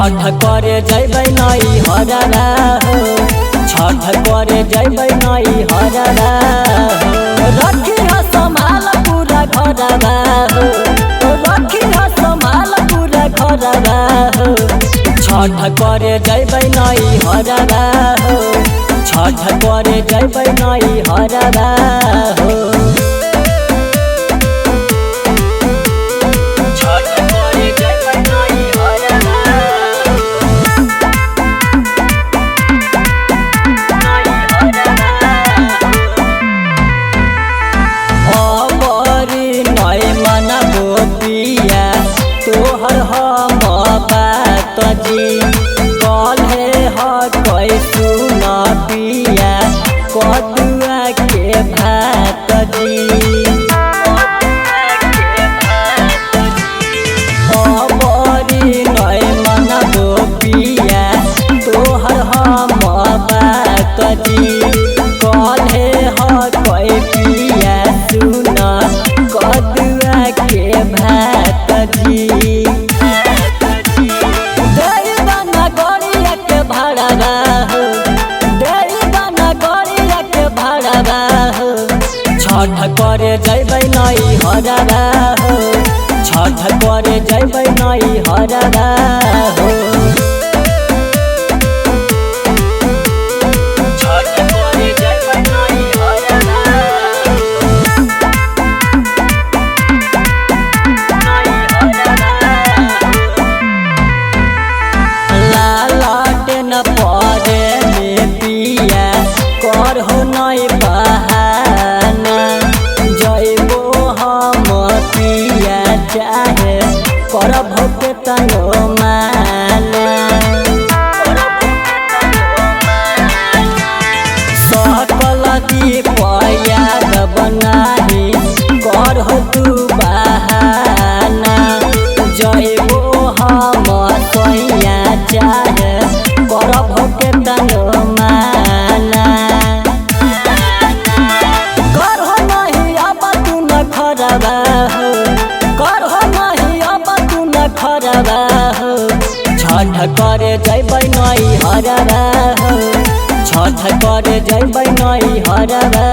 छठ करे जइबै नई हररा हो, छठ करे जइबै नई हररा हो। रखी ह संभाल पूरा घरवा हो, रखी ह संभाल पूरा घरवा हो। छठ करे जइबै नई हररा हो, छठ करे जइबै नई हररा हो। छठ करे जइबै नई हररा अबरी नै मनबो पिया तोहर हम बात जी, कल्हे हकै सुन पिया कदुआ के भात जी। अबरी नै मनबो पिया तोहर हम बात जी, कल्हे हकै पिया सुन कदुआ के भात जी। देवना गड़िया के भाड़वा हो, देवना गड़िया के भाड़वा हो। छठ करे जइबै नई हररा हो, छठ करे जइबै नई हररा हो। छठ करे जइबै नई हररा लालटेन परे में पिया करहो नै बहाना, जइबो हम पिया चाहे करबो केतनो माना। सकल दीप याद बनाही करहो तू बहाना, जइबो हम सैया चाहे करबो केतनो माना। करहो नहीं अब तू न खरबा हो, करहो नहीं अब तू न खरबा हो। छठ करे जइबै नई हररा हो, छठ करे जइबै नई हररा।